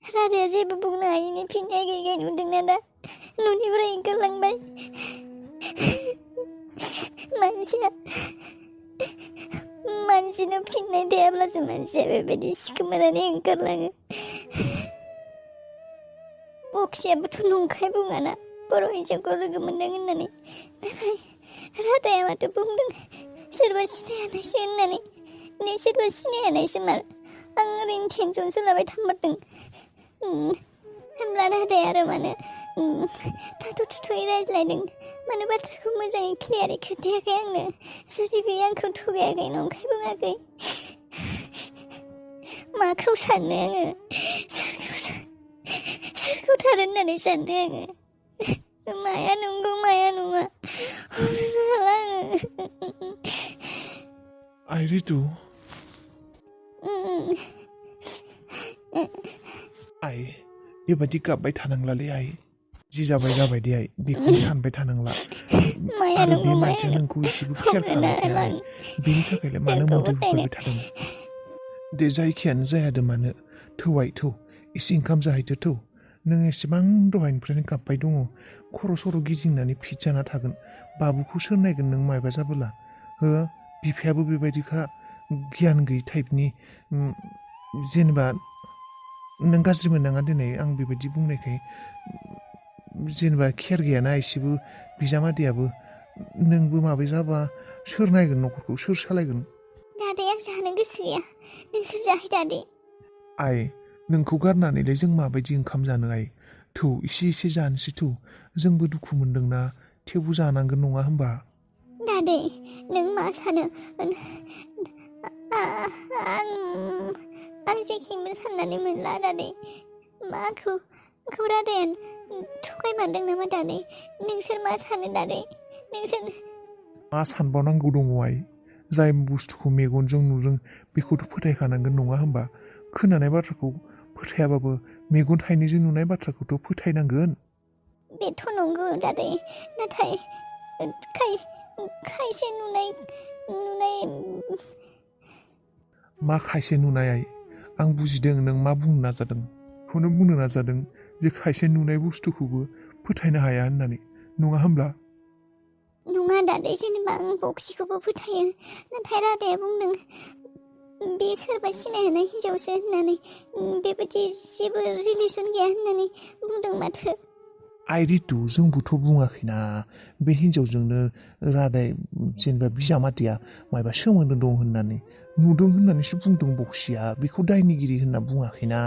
रादाया जेबो बुंनो हायिनि फिननाय गैयै नुदोंना दा न'निफ्राय ओंखारलांबाय मानसिनो फिननाय थायाब्लासो मानसिया बेबायदि सिखोमानानै ओंखारलाङो बक्सियाबोथ' नंखाय बुङाना बर' हिन्जावखौ लोगो मोनदों होननानै नाथाय रादाया माथो बुंदों सोरबा सिनायानायसो होननानै सोरबा सिनायानायसो मार आं ओरैनो टेनसनसो लाबाय थांमारदों होमब्ला रादाया आरो मानो थाथ' थुथ'यै रायज्लायदों मानो बाथ्राखौ मोजाङै क्लियारै खोन्थायाखै आंनो जुदि बे आंखौ थगायाखै नंखाय बुङाखै माखौ साननो आङो सोरखौ थार होननानै सानदों आङो माया नंगौ माया नङा हमनो हाला आङो आइ रितु आइ बेबायदि गाबबाय थानांलालै आइ जि जाबाय दे आइ बेखौनो सानबाय थानांला आरो बे मानसिया नोंखौ एसेबो केयार खालामाखै आइ बेनि थाखायलाय मानो मोदै हुगारबाय थादों दे जायखियानो जायादों मानो थौ आइ थौ एसे ओंखाम जाहैदो थौ नों एसेबां दहायनिफ्रायनो गाबबाय दङ खर' सर' गिदिंनानै फिट जाना थागोन बाबुखौ सोर नायगोन नों मायबा जाबोला हो बिफायाबो बेबायदिखा गियान गैयि टाइपनि जेनेबा नों गाज्रि मोननाङा दिनै आं बेबायदि बुंनायखाय जेनेबा केयार गैयाना एसेबो बिजामादैयाबो नोंबो माबा जाबा सोर नायगोन न'खरखौ सोर सालायगोन दादै आं जानो गोसो गैया नोंसोर जाहै दादै आइ नोंखौ गारनानैलाय जों माबायदि ओंखाम जानो आइ थौ एसे जानोसै थौ जोंबो दुखु मोनदोंना थेवबो जानांगोन नङा होमबा दादै नों मा सानो आं जेखिबो साननानै मोनला दादै माखौ रादाया थगायमारदों नामा दादै नोंसोर मा सानो दादै नोंसोर मा सानबावनांगौ दङ आइ जाय बुस्थुखौ मेगनजों नुदों बेखौथ' फोथायखानांगोन नङा होमबा खोनानाय बाथ्राखौ फोथायाबाबो मेगन थाइनैजों नुनाय बाथ्राखौथ' फोथायनांगोन बेथ' नंगौ दादै नाथाय खायसे नुनाय मा खायसे नुनाय आइ आं बुजिदों नों मा बुंनो नाजादों बेखौनो बुंनो नाजादों जे खायसे नुनाय बुस्थुखौबो फोथायनो हाया होननानै नङा होमब्ला नङा दादै जेनेबा आं बक्सिखौबो फोथायो नाथाय रादाया बुंदों बे सोरबा सिनायहानाय हिन्जावसो होननानै बेबायदि जेबो रिलेसन गैया होननानै बुंदों माथो आइ रितु जोंबोथ' बुङाखैना बे हिन्जावजोंनो रादाय जेनेबा बिजामादैया मायबा सोमोन्दो दं होननानै नुदों होननानैसो बुंदों बक्सिया बेखौ दायनिगिरि होनना बुङाखैना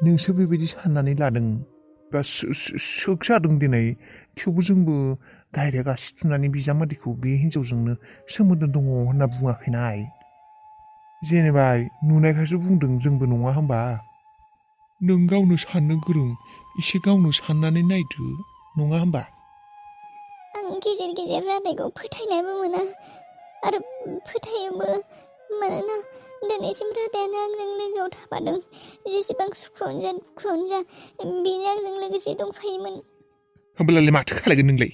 नोंसो बेबायदि साननानै लादों बा सोग जादों दिनै थेवबो जोंबो डाइरेक्ट आसि थुनानै बिजामादैखौ बे हिन्जावजोंनो सोमोन्दो दङ होनना बुङाखैना आइ जेनेबा नुनायखायसो बुंदों जोंबो नङा होमबा नों गावनो साननो गोरों एसे गावनो साननानै नायदो नङा होमबा आं गेजेर रादायखौ फोथायनायबो मोना आरो फोथायोबो मानोना दिनैसिम रादायानो आंजों लोगोआव थाफादों जेसेबां सुखुआवनो जा दुखुआवनो जा बेनो आंजों लोगोसे दंफायोमोन होमब्लालाय माथो खालायगोन नोंलाय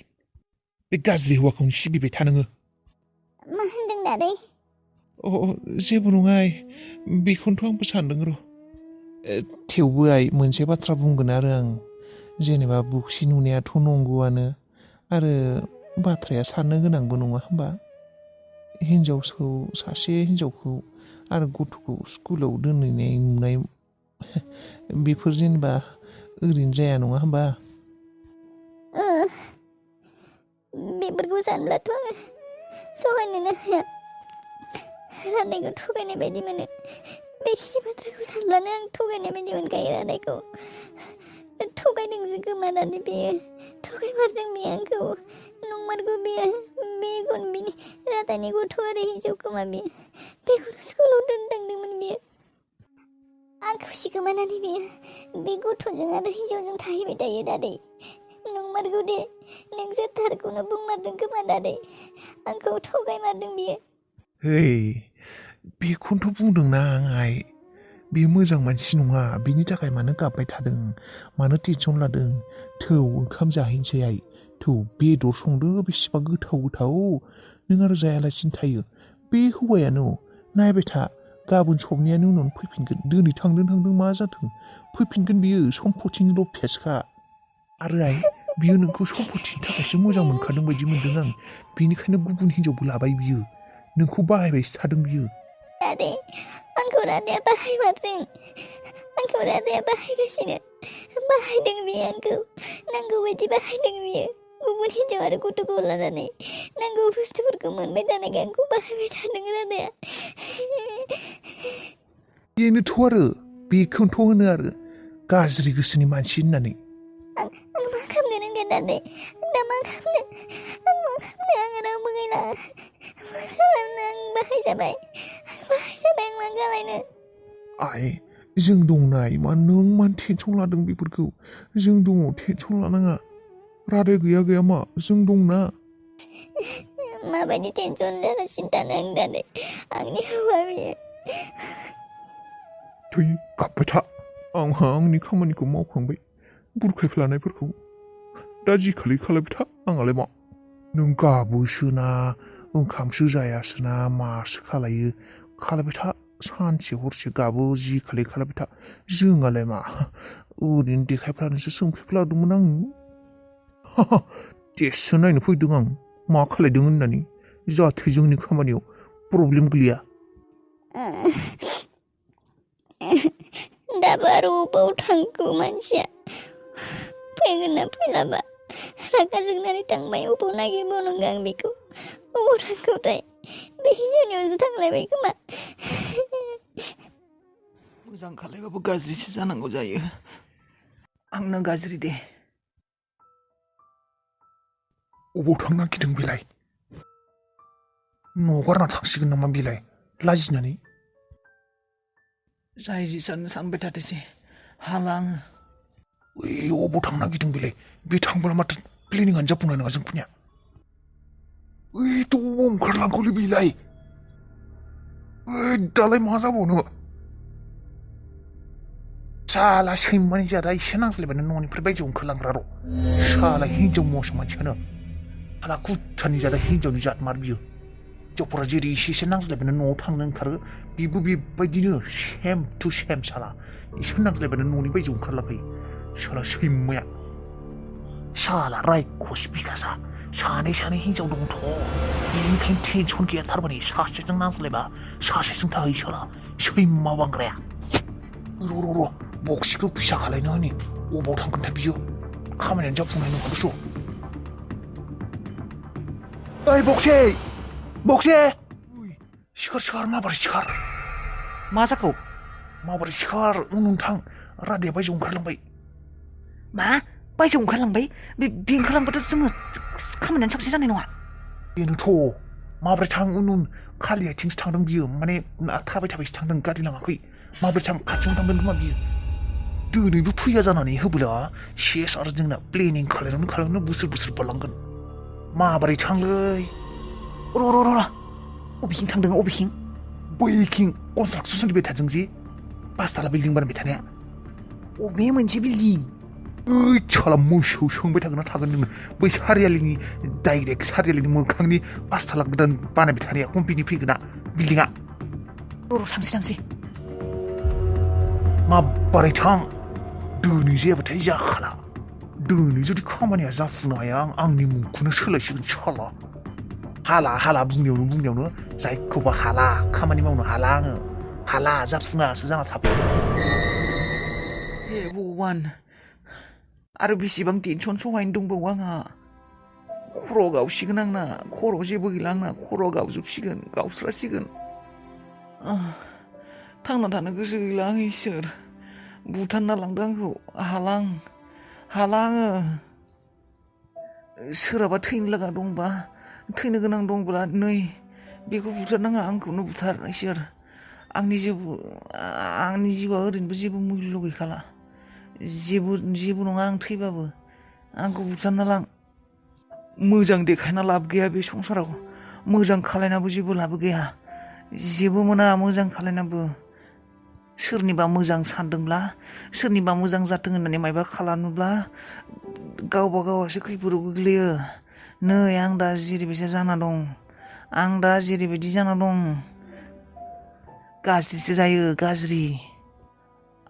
बे गाज्रि हौवाखौनो सिबिबाय था नोङो मा होनदों दादै जेबो नङा आइ बेखौनोथ' आंबो सानदों र' थेवबो आइ मोनसे बाथ्रा बुंगोन आरो आं जेनेबा बक्सि नुनायाथ' नंगौआनो आरो बाथ्राया साननो गोनांबो नङा होमबा सासे हिन्जावखौ आरो गथ'खौ स्कुलाव दोनहैनाय नुनाय बेफोर जेनेबा ओरैनो जाया नङा होमबा बेफोरखौ सानब्लाथ' आङो सहायनोनो हाया रादायखौ थगायनाय बायदि मोनो बेखिनि बाथ्राखौ सानब्लानो आं थगायनाय बायदि मोनखायो रादायखौ थगायदोंसो गोमानानै बेयो थगायमारदों बे आंखौ नंमारगौ बेयो बिनि रादायनि गथ' आरो हिन्जाव खोमा बेयो बेखौनो स्कुलाव दोनलांदोंमोन बेयो आंखौ सिखोमानानै बेयो बे गथ'जों आरो हिन्जावजों थाहैबाय थायो दादै नंमारगौ दे नोंसोर थारखौनो बुंमारदों खोमा दादै आंखौ थगायमारदों बियो है बेखौनोथ' बुंदोंना आं आइ बे मोजां मानसि नङा बिनि थाखाय मानो गाबबाय थादों मानो टेनसन लादों थौ ओंखाम जाहैनोसै आइ थौ बेदर संदो बेसेबा गोथाव नों आरो जायालासिनो थायो बे हौवायानो नायबाय था गाबोन सबनियानो उनावनो फैफिनगोन दिनै थांदों मा जादों फैफिनगोन बियो सम्पतिनिल' फेसखा आरो आइ बियो नोंखौ सम्पतिनि थाखायसो मोजां मोनखादों बायदि मोनदों आं बेनिखायनो गुबुन हिनजावबो लाबाय बियो नोंखौ बाहायबायसो थादों बियो दादे आंखौ रादाया बाहायमारदों आंखौ रादाया बाहायगासिनो बाहायदों बियो आंखौ नांगौ बायदि बाहायदों बियो गुबुन हिनजाव आरो गथ'खौ लानानै नांगौ बुस्थुफोरखौ मोनबाय थानायखाय आंखौ बाहायबाय थादों रादाया बेनोथ' आरो बेखौनोथ' होनो आरो गाज्रि गोसोनि मानसि होननानै आं मा खालामनो रोंगोन दादे दा मा खालामनो आं रावबो गैला मा खालामनो आं बाहायजाबाय आं मा खालायनो आइ जों दंनाय मा नों मानो टेनसन लादों बेफोरखौ जों दङ टेनसन लानाङा रादाय गैया मा जों दंना माबायदि टेनसन लागासिनो थानो आं दादे आंनि हौवा बियो थै गाबबाय था आंहा आंनि खामानिखौ मावखांबाय बुरखायफ्लानायफोरखौ दा जि खालायबाय था आंहालाय मा नों गाबोसोना ओंखामसो जायासोना मासो खालायबाय था सानसे हरसे गाबो जि खालायबाय था जोंहालाय मा ओरैनो देखायफ्लानोसो सोंफैफ्लादोंमोन आं टेस्टसो नायनो फैदों आं मा खालायदों होननानै जाहाथे जोंनि खामानियाव प्रब्लेम गैया दाबो आरो अबाव थांखो मानसिया फैगोन ना फैलाबा रागा जोंनानै थांबाय अबाव नागिरबावनांगौ आं बेखौ अबाव थांखोथाय बे हिन्जावनियावसो थांलायबाय खोमा मोजां खालायबाबो गाज्रिसो जानांगौ जायो आंनो गाज्रि दे अबाव थांनो नागिरदों बेलाय न' गारना थांसिगोन नामा बेलाय लाजिनानै जाय जि सानबाय थाथोसै हाला आङो अबाव थांनो नागिरदों बेलाय बे थांब्ला माथो प्लेनिंआनो जाफुंनाय नङा जोंफोरनिया थ' ओंखारलांगौलै बेलाय दालाय मा जाबावनो साला सैमानि जादा एसे नांज्लायबानो न'निफ्राय बायजोआव ओंखारलांग्रा र' साला हिनजाव मस मानसियानो साला कुत्तानि जादा हिनजावनि जातमार बियो हिनजावफोरा जेरै एसे नांज्लायबानो न'आव थांनो ओंखारो बेबो बेबायदिनो सेम टु सेम साला एसे नांज्लायबानो न'नि बायजोआव ओंखारलांखायो साला सैमाया साला रायखस बिखासा सानै हिनजाव दंथ' बेनिखायनो टेनसन गैया थारमाने सासेजों नांज्लायबा सासेजों थाहैयो साला सैमा बांग्राया र' बक्सिखौ फिसा खालायनो होनि अबाव थांगोनथाय बियो खामानियानो जाफुंनाय नङा ओइ बक्से सिखार माबोरै सिखार मा जाखौ माबोरै सिखार नोंथां रादाया बायजोआव ओंखारलांबाय मा बायजोआव ओंखारलांबाय बे ओंखारलांबाथ' जोङो खामानियानो साबसिन जानाय नङा बेनोथ' माबोरै थां उन खालि आथिंसो थांदों बियो माने थाबायसो थांदों गारि लाङाखै माबोरै खाथियावनो थांगोन खोमा बियो दिनैबो फैया जानानै होबोला सेस आरो जोंना प्लेनिं खालायनो बोसोर बारलांगोन माबोरै थांलै र' अबेथिं थांदों अबेथिं बैथिं कनस्ट्राक्सन सोलिबाय थादों जे 5 ताला बिल्डिं बानायबाय थानाया अबे मोनसे बिल्डिं साला मोसौ सोंबाय थागोन ना थागोन नोङो बै सारियालिनि डाइरेक्ट सारियालिनि मोखांनि 5 ताला गोदान बानायबाय थानाया कम्पानि फैगोना बिल्डिङा र' थांसै माबोरै थां दिनै जायाबाथाय जाखाला दिनै जुदि खामानिया जाफुंनो हाया आंनि मुंखौनो सोलायसिगोन साला हाला बुंनायावनो जायखौबा हाला खामानि मावनो हाला आङो हाला जाफुङासो जाना थाबो हे भगवान आरो बेसेबां टेनसन सहायनो दंबावो आंहा खर' गावसिगोन आंना खर' जेबो गैला आंना खर' गावजोबसिगोन गावस्रासिगोन थांना थानो गोसो गैला आं इसोर बुथारना लांदों आंखौ हाला आङो सोरहाबा थैनो गोनां दंब्ला नै बेखौ बुथारनाङा आंखौनो बुथार इसोर आंनि जिउआ ओरैनोबो जेबो मुल्य गैखाला जेबो नङा आं थैबाबो आंखौ बुथारना लां मोजां देखायना लाब गैया बे संसाराव मोजां खालायनाबो जेबो लाब गैया जेबो मोना मोजां खालायनाबो सोरनिबा मोजां सानदोंब्ला सोरनिबा मोजां जाथों होननानै मायबा खालामोब्ला गावबा गावासो खैफोदाव गोग्लैयो नै आं दा जेरैबायदि जाना दं गाज्रिसो जायो गाज्रि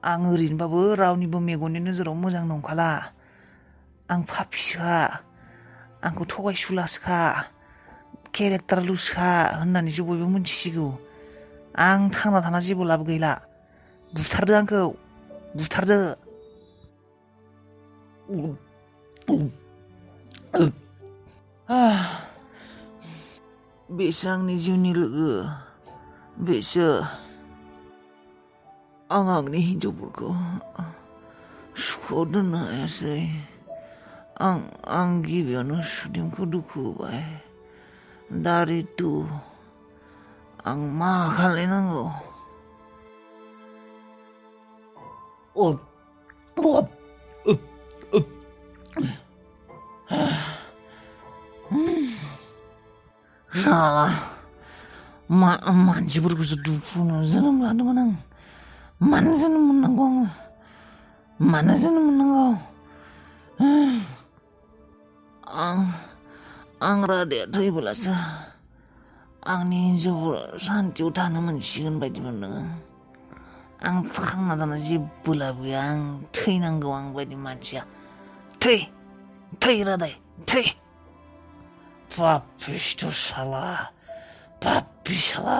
आं ओरैनोबाबो रावनिबो मेगननि नोजोराव मोजां नंखाला आं पापिसोखा आंखौ थगायसुलासोखा केरेक्टार लुसखा होननानैसो बयबो मिथिसिगौ आं थांना थाना जेबो लाब गैला बुथारदो आंखौ बुथारदो बेसो आंनि जिउनि लोगो बेसो आं आंनि हिन्जावफोरखौ सुखुआव दोननो हायासै आं गिबियावनो सुदेमखौ दुखु होबाय दा रितु आं मा खालायनांगौ साला मानसिफोरखौसो दुखु होनो जोनोम लादोंमोन आं मानो जोनोम मोननांगौ आङो मानो जोनोम मोननांगौ आं रादाया थैब्लासो आंनि हिन्जावफोरा सान्थियाव थानो मोनसिगोन बायदि मोनदों आं थांना थाना जेबो लाब गैया आं थैनांगौ आं बायदि मानसिया थै रादाय थै पापि साला